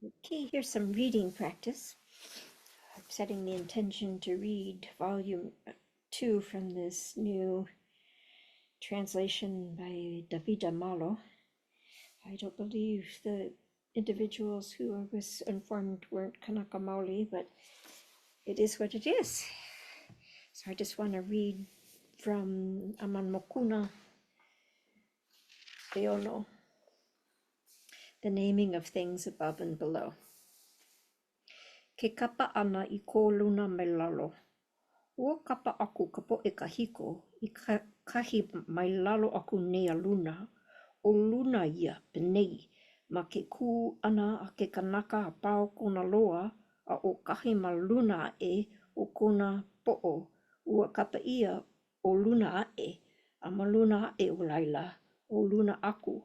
Okay, here's some reading practice. I'm setting the intention to read volume 2 from this new translation by Davida Malo. I don't believe the individuals who I was informed weren't Kanaka Maoli, but it is what it is. So I just want to read from Aman Mokuna Eono, The Naming of Things Above and Below. Ke kapa ʻana i ko luna mai lalo. Ua kapa aku ka poʻe kahiko i kahi mai lalo aku nei a luna, ʻo luna ia, penei, ma ke kū ʻana a ke kanaka a pau kona loa a ʻo kahi ma luna aʻe o kona poʻo, ua kapa ʻia ʻo luna aʻe, a ma luna aʻe o laila, ʻo luna aku,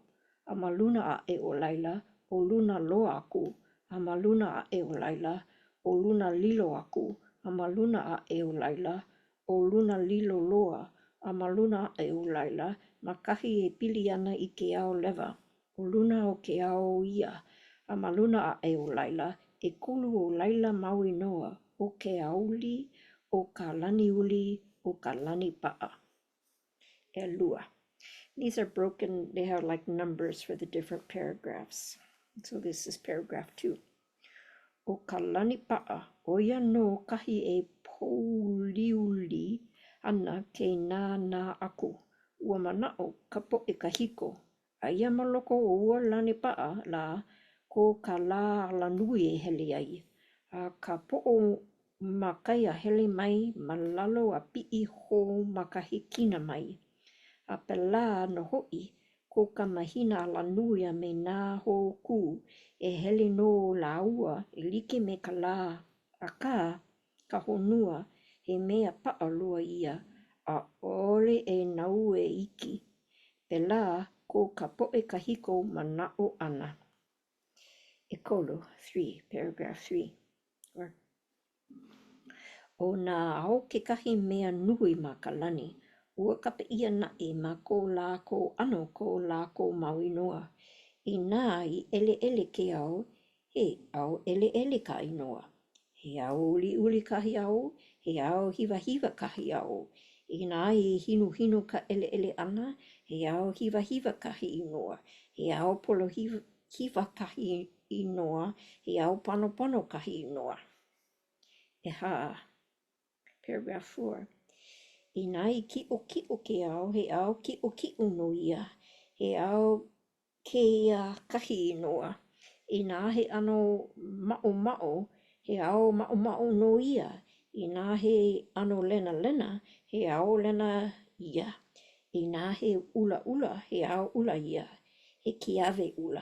a ma luna aʻe o laila, ʻo luna loa aku, a ma luna aʻe o laila, ʻo luna lilo aku, a ma luna aʻe o laila, ʻo luna lilo loa, a ma luna aʻe o laila, ma kahi e pili ana i ke ao lewa, ʻo luna o ke ao ia, a ma luna aʻe o laila, ʻekolu o laila mau inoa, ʻo ke aouli, ʻo ka laniuli, ʻo ka lanipaʻa. ʻElua. These are broken, they have like numbers for the different paragraphs. So this is paragraph 2. ʻO ka lanipaʻa, ʻo ia nō kahi e pōuliuli ana ke nānā aku. Ua manaʻo ka poʻe kahiko, aia ma loko o ua lanipaʻa lā ko ka lā alanui e hele ai, a ka poʻo ma kai a hele mai ma lalo a piʻi hou ma ka hikina mai. A pēlā nō hoʻi ko ka mahina alanui a me nā hōkū, e hele nō lāua e like me ka lā, akā, ka honua, he mea paʻa loa ia, ʻaʻole e naue iki. Pēlā ko ka poʻe kahiko manaʻo ʻana. ʻEkolu, three, paragraph 3. Or, ʻO nā ao kekahi mea nui ma ka lani, ua kapa ʻia naʻe ma ko lākou ʻano ko lākou mau inoa. Inā i ʻeleʻele ke ao, he ao ʻeleʻele ka inoa. He ao uliuli kahi ao, he ao hiwahiwa kahi ao. Inā i hinuhinu ka ʻeleʻele ʻana, he ao hiwahiwa kahi inoa. He ao polohiwa kahi inoa, he ao panopano kahi inoa. ʻEhā. Paragraph 4. Inā i kiʻokiʻo ke ao, he ao kiʻokiʻo nō ia. He ao kea kahi inoa. Inā he ʻano maʻomaʻo, he ao maʻomaʻo nō ia. Inā he ʻano lenalena, he ao lena ia. Inā he ʻulaʻula, he ao ʻula ia. He kiawe ʻula.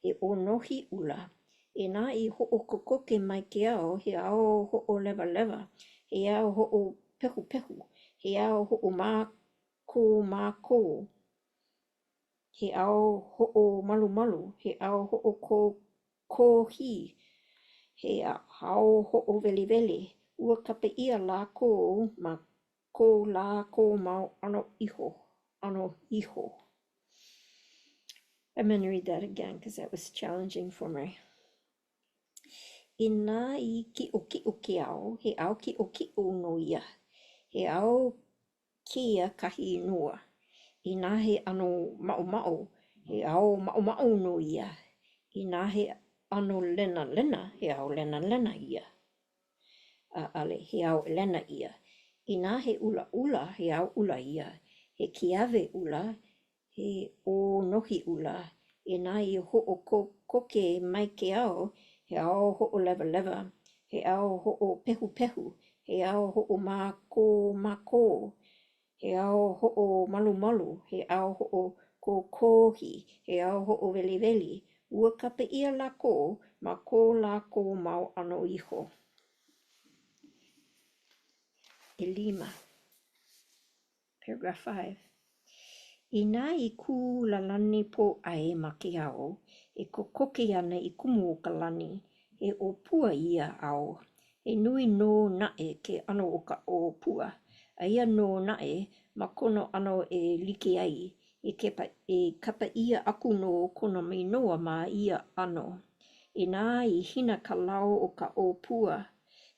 He ʻōnohi ʻula. Inā i hoʻokokoke mai ke ao, he ao hoʻolewalewa, he ao hoʻopehupehu, he ao hoʻomākomākō, he ao hoʻomalumalu, he ao hoʻokōkōhi, he ao hoʻoweliweli, ua kapa ʻia lākou ma ko lākou mau ʻano iho, ʻano iho. I'm going to read that again because that was challenging for me. Inā i kiʻokiʻo ke ao, he ao kiʻokiʻo nō ia. He ao kea kahi inoa. Inā he ʻano maʻomaʻo, he ao maʻomaʻo nō ia. Inā he ʻano lenalena, he ao lenalena ia. ʻAʻole, he ao lena ia. Inā he ʻulaʻula, he ao ʻula ia. He kiawe ʻula, he ʻōnohi ʻula. Inā i hoʻokokoke mai ke ao, he ao hoʻolewalewa, he ao hoʻopehupehu, he ao hoʻomākomākō, he ao hoʻomalumalu, he ao hoʻokōkōhi, he ao hoʻoweliweli, ua kapa ʻia lākou ma ko lākou mau ʻano iho. ʻElima. Paragraph 5. Inā i kū lālani pōʻai ma ke ao, e kokoke ana i kumu o ka lani, he ʻōpua ia ao. He nui nō naʻe ke ʻano o ka ʻōpua, aia nō naʻe ma kona ʻano e like ai, e kapa ʻia aku nō kona inoa ma ia ʻano. Inā i hina ka lau o ka ʻōpua,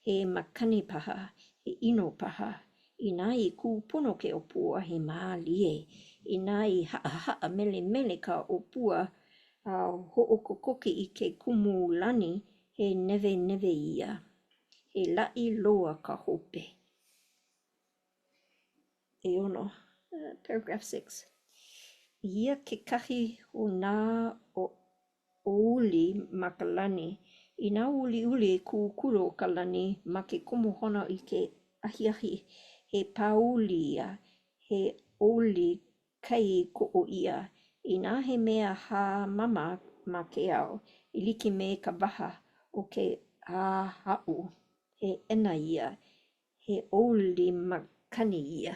he makani paha, he ʻino paha. Inā i kū pono ke ʻōpua, he mālie. Inā i haʻahaʻa melemele ka ʻōpua a hoʻokokoke i ke kumu lani, he neweneve ia. He laʻi loa ka hope. ʻEono, Paragraph 6. Eia kekahi o nā ʻōuli ma ka lani. Inā uliuli kūkulu o ka lani ma ke komohana i ke ahiahi, he pāuli ia, he ʻōuli kai koʻo ia. Inā he mea hāmama ma ke ao, e like me ka waha o ke ʻaʻahu, he ʻena ia, he ʻōuli makani ia.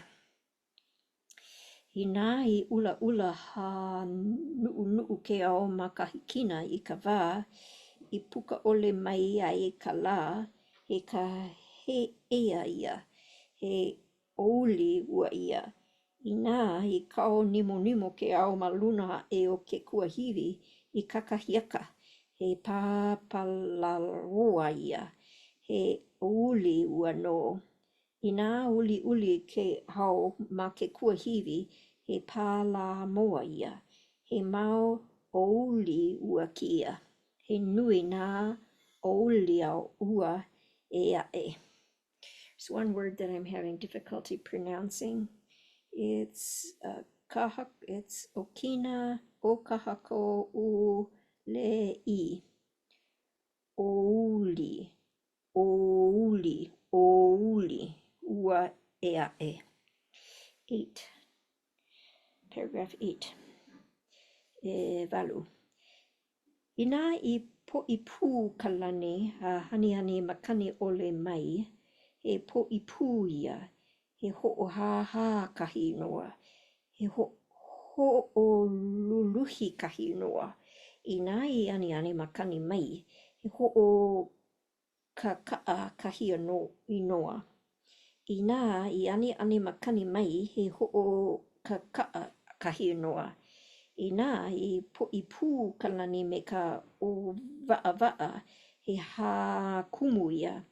Inā i ʻulaʻula hānuʻunuʻu ke ao ma ka hikina i ka wā i puka ʻole mai ai ka lā, he kāʻeia ia, he ʻōuli ua ia. Inā i kau nimonimo ke ao ma luna aʻe o ke kuahiwi i kakahiaka, he pāpālāloa ia, he ʻōuli ua nō. Inā uliuli ke ao ma ke kuahiwi, he pālāmoa ia. He mau ʻōuli ua kēia. He nui nā ʻōuli ua ʻē aʻe. There's one word that I'm having difficulty pronouncing. It's uh, kaha, it's ʻokina ʻo kahako u le i. ʻŌuli. ʻŌuli, ʻōuli, ua ʻē aʻe. Eight. Paragraph 8. ʻEwalu. Inā i poʻipū ka lani a aniani makani ʻole mai, he poʻipū ia, he hoʻohāhā kahi inoa, he hoʻoluluhi kahi inoa. Inā i aniani makani mai, he hoʻokakaʻa kahi inoa. Inā i aniani makani mai, he hoʻokakaʻa kahi inoa. Inā i poʻipū ka lani me ka ʻōwaʻawaʻa, he hākumu ia.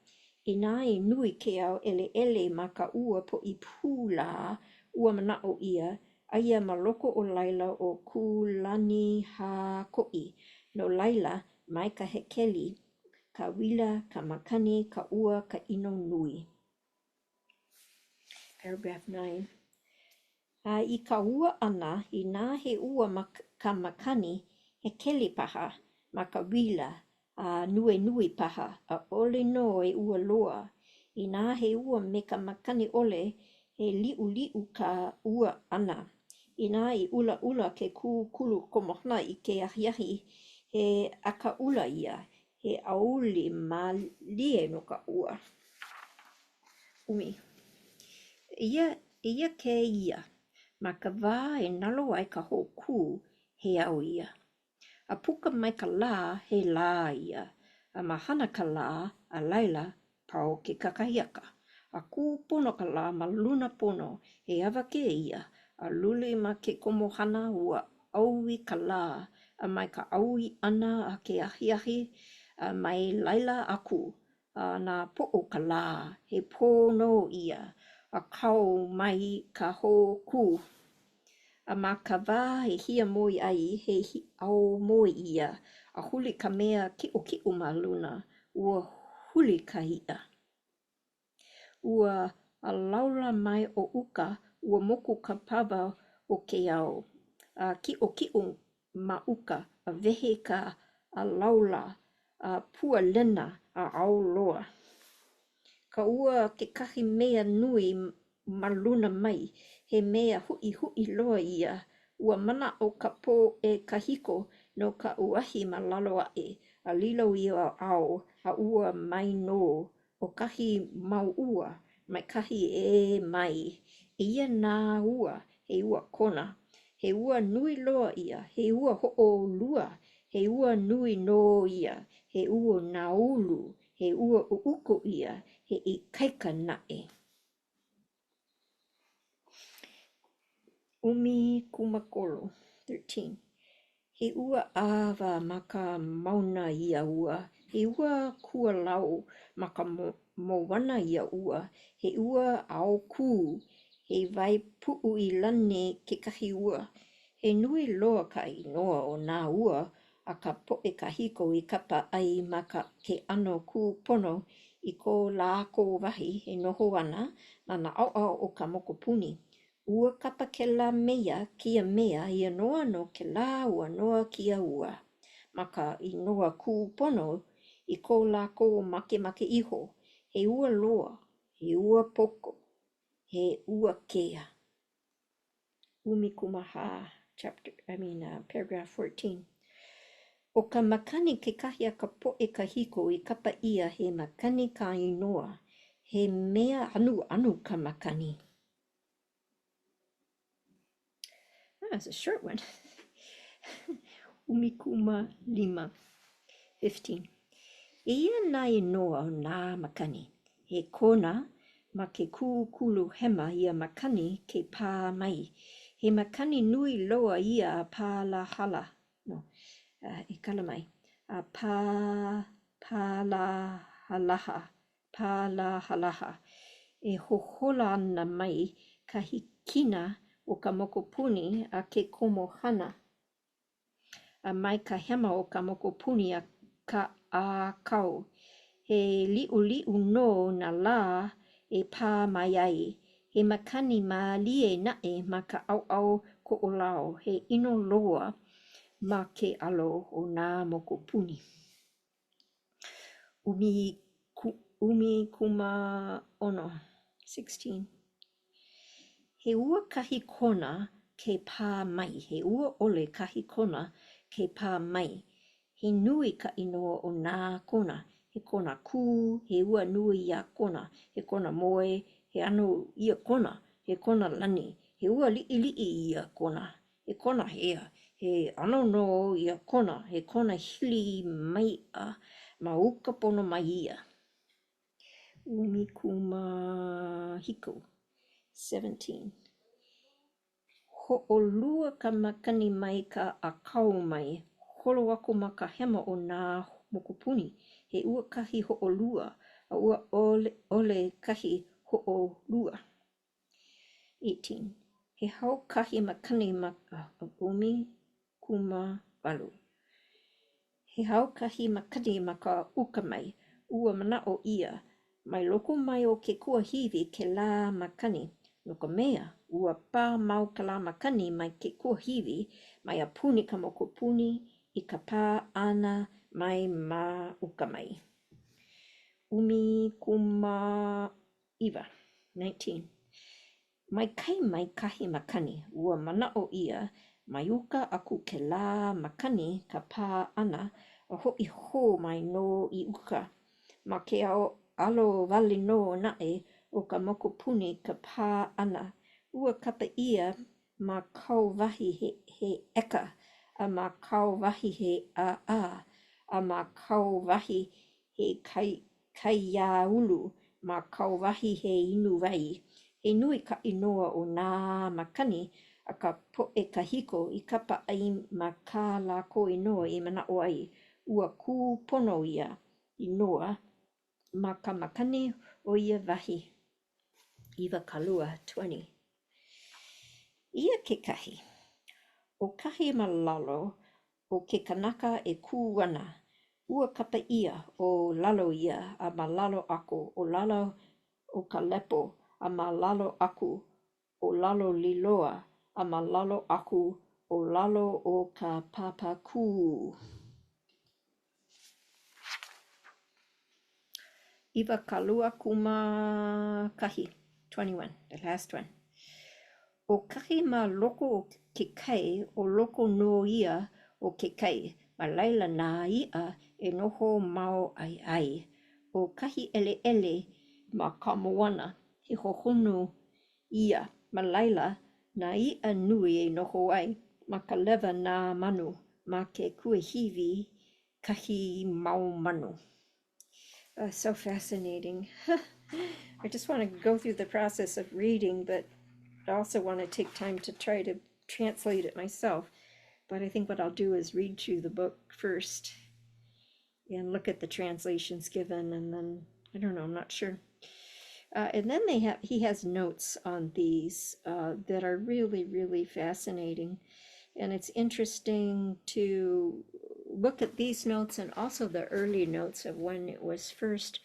Inā i nui ke ao ʻeleʻele ma ka ua poʻipū lā, ua manaʻo ʻia, aia ma loko o laila ʻo Kūlanihākoʻi. No laila, mai ka hekili, ka uila, ka makani, ka ua, ka ʻino nui. Paragraph 9. A i ka ua ʻana, inā he ua ma ka makani, hekili paha, ma ka uila, a ānuenue paha, ʻaʻole nō e ua loa. Inā he ua me ka makani ʻole, he liʻuliʻu ka ua ʻana. Inā i ʻulaʻula ke kūkulu komohana i ke ahiahi, he akaʻula ia, he aouli mālie nō ka ua. ʻUmi. Eia, eia kēia, ma ka wā e nalo ai ka hōkū, he ao ia. A puka mai ka lā, he lā ia. A mahana ka lā, a laila, pau ke kakahiaka. A kū pono ka lā ma luna pono, he awakea ia, a luli ma ke komohana ua ʻaui ka lā, a mai ka ʻaui ʻana a ke ahiahi, a mai laila aku, A napoʻo ka lā, he pō nō ia, a kau mai ka hōkū. A ma ka wā e hiamoe ai, he aumoe ia, a huli ka mea kiʻokiʻo ma luna, ua huli ka iʻa. Ua alaula mai ʻo uka, ua moku ka pawa o ke ao. A kiʻokiʻo ma uka, a wehe ka alaula a pualena a ao loa. Ka ua kekahi mea nui ma luna mai, he mea huʻihuʻi loa ia. Ua manaʻo ka poʻe kahiko no ka uahi ma lalo aʻe, a lilo ia ao a ua mai nō ʻO kahi mau ua, mai kahi ʻē mai. Eia nā ua, he ua Kona. He ua nui loa ia, he ua hoʻolua, he ua nui nō ia, he ua nāulu, he ua ʻuʻuku ia, he ikaika naʻe. 13. He ua ʻawa ma ka mauna ia ua, he ua kualau ma ka moana ia ua, he ua aokū, he wai puʻu i lani kekahi ua. He nui loa ka inoa o nā ua a ka poʻe kahiko i kapa ai ma ke ʻano kūpono i ko lākou wahi e noho ana ma nā ʻaoʻao o ka mokupuni. Ua kapa kēlā mea kēia mea i inoa no kēlā ua no kēia ua, ma ka inoa kūpono i ko lākou makemake iho, he ua loa, he ua poko, he ua kea. 14, chapter, I mean, uh, paragraph 14. ʻO ka makani kekahi a ka poʻe kahiko i kapa ʻia he makani ka inoa. He mea anuanu ka makani. That's a short one. 15, 15. Eia nā inoa o nā makani. He kona, ma ke kūkulu hema ia makani ke pā mai. He makani nui loa ia a pālahala, no, e kala mai, a pā, pālahalaha, pālahalaha, e hohola ana mai ka hikina o ka mokupuni a ke komohana, a mai ka hema o ka mokupuni a ka ʻākau. He liʻuliʻu nō nā lā e pā mai ai. He makani mālie naʻe ma ka ʻaoʻao Koʻolau, he ʻino loa ma ke alo o nā mokupuni. 16, 16. He ua kahi kona ke pā mai, he ua ʻole kahi kona ke pā mai. He nui ka inoa o nā kona, he kona kū, he ua nui ia kona, he kona moe, he anu ia kona, he kona lani, he ua liʻiliʻi ia kona, he kona hea, he ʻano nō ia kona, he kona hili maiʻa ma uka pono mai ia. 17, 17. Hoʻolua ka makani mai ka ʻākau mai, holo aku ma ka hema o nā mokupuni. He ua kahi hoʻolua, a ua ʻole kahi hoʻolua. 18. He hau kahi makani ma 18. He hau kahi makani ma ka uka mai. Ua manaʻo ʻia, mai loko mai o ke kuahiwi kēlā makani, no ka mea, ua pā mau kēlā makani mai ke kuahiwi mai a puni ka mokupuni i ka pā ʻana mai ma uka mai. 19, 19. Mai kai mai kahi makani, ua manaʻo ʻia, mai uka aku kēlā makani ka pā ʻana a hoʻi hou mai nō i uka. Ma ke alo wale nō naʻe o ka mokupuni ka pā ʻana. Ua kapa ʻia ma kauwahi he he ʻeka, a ma kauwahi he ʻāʻā, a ma kauwahi he kai kaiāulu ma kauwahi he inu wai. He nui ka inoa o nā makani a ka poʻe kahiko i kapa ai ma kā lākou inoa i manaʻo ai ua kūpono ia inoa ma ka makani o ia wahi. 20, 20. Eia kekahi, ʻo kahi ma lalo o ke kanaka e kū ana, ua kapa ʻia ʻo lalo ia a ma lalo aku ʻo lalo o ka lepo a ma lalo aku ʻo lalo līloa a ma lalo aku ʻo lalo o ka pāpākū. 21, 21, the last one. ʻO kahi ma loko o ke kai, ʻo loko nō ia o ke kai, ma laila nā iʻa e noho mau ai ai. ʻO kahi ʻeleʻele ma ka moana, he hohonu ia, ma laila nā iʻa nui e noho ai, ma ka lewa nā manu, ma ke kuahiwi kahi mau manu. Oh, so fascinating. I just want to go through the process of reading, but I also want to take time to try to translate it myself. But I think what I'll do is read through the book first and look at the translations given, and then I don't know, I'm not sure. And then he has notes on these that are really, really fascinating. And it's interesting to look at these notes and also the early notes of when it was first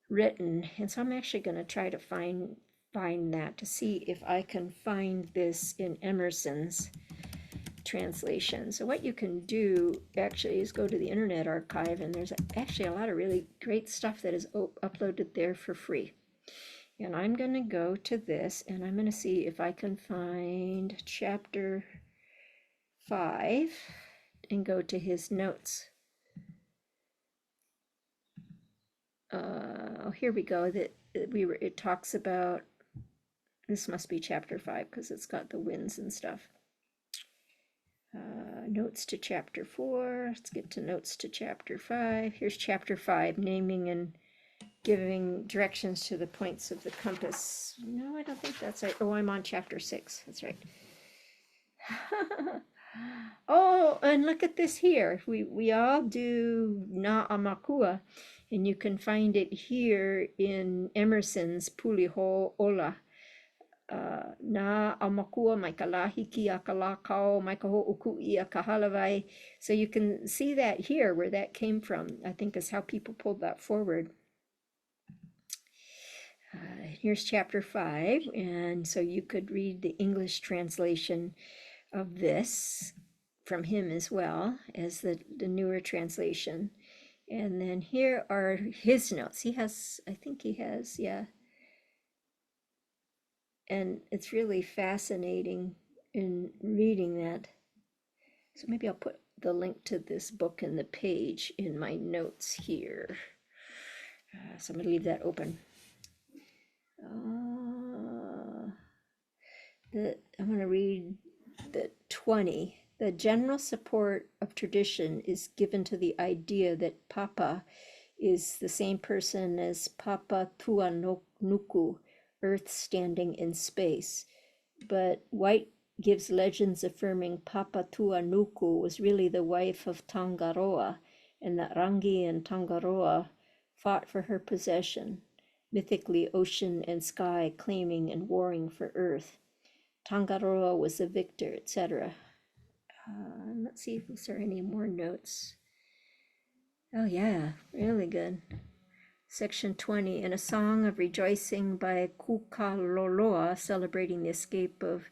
written. And so I'm actually going to try to find that to see if I can find this in Emerson's translation. So what you can do actually is go to the Internet Archive, and there's actually a lot of really great stuff that is uploaded there for free. And I'm going to go to this, and I'm going to see if I can find chapter 5 and go to his notes. Oh, here we go. That we were. It talks about, this must be chapter 5 because it's got the winds. Notes to chapter 4. Let's get to notes to chapter 5. Here's chapter 5, naming and giving directions to the points of the compass. No, I don't think that's right. Oh, I'm on chapter 6. That's right. Oh, and look at this here. We all do Na Aumakua, and you can find it here in Emerson's Puli Ho'ola. Na aumakua mai ka lahiki a ka lakao, mai ka ho'oku'i a ka halawai. So you can see that here, where that came from, I think is how people pulled that forward. Here's chapter 5, and so you could read the English translation of this from him as well as the newer translation. And then here are his notes. He has, I think he has, yeah. And it's really fascinating in reading that. So maybe I'll put the link to this book and the page in my notes here. So I'm going to leave that open. I'm going to read the 20. The general support of tradition is given to the idea that Papa is the same person as Papa Tuanuku, Earth standing in space. But White gives legends affirming Papa Tuanuku was really the wife of Tangaroa, and that Rangi and Tangaroa fought for her possession, mythically ocean and sky claiming and warring for Earth. Tangaroa was the victor, etc. Let's see if there are any more notes. Oh yeah, really good. Section 20, in a song of rejoicing by Kukaloloa, celebrating the escape of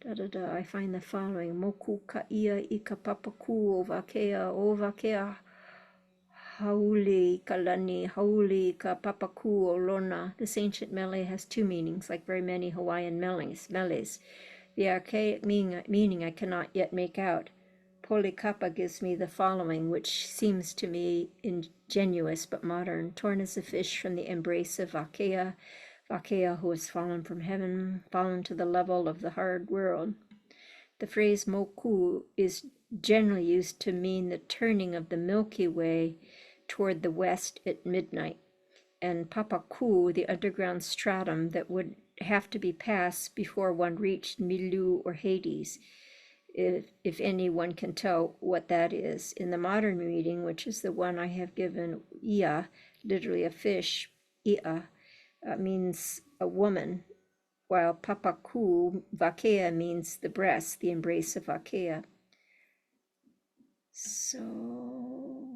da da da, I find the following: Moku ka ia i ka papaku o Wakea, o Wakea hauli kalani, hauli ka papaku o Lona. This ancient mele has two meanings, like very many Hawaiian meles. The archaic meaning I cannot yet make out. Polikapa gives me the following, which seems to me ingenuous but modern. Torn as a fish from the embrace of Wakea, Wakea who has fallen from heaven, fallen to the level of the hard world. The phrase moku is generally used to mean the turning of the Milky Way toward the west at midnight, and papaku, the underground stratum that would have to be passed before one reached Milu or Hades, if anyone can tell what that is. In the modern reading, which is the one I have given, ia, literally a fish, ia, means a woman, while papaku, Wakea, means the breast, the embrace of Wakea. So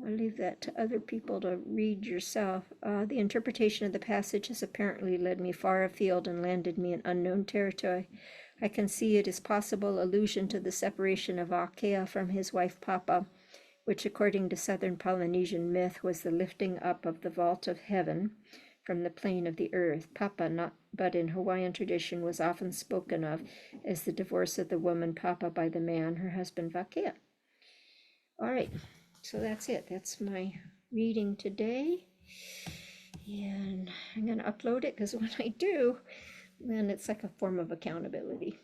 I'll leave that to other people to read yourself. The interpretation of the passage has apparently led me far afield and landed me in unknown territory. I can see it is possible allusion to the separation of Wakea from his wife Papa, which according to Southern Polynesian myth was the lifting up of the vault of heaven from the plane of the earth. Papa, not but in Hawaiian tradition, was often spoken of as the divorce of the woman Papa by the man, her husband Wakea. That's it. That's my reading today. And I'm going to upload it because when I do, then it's like a form of accountability.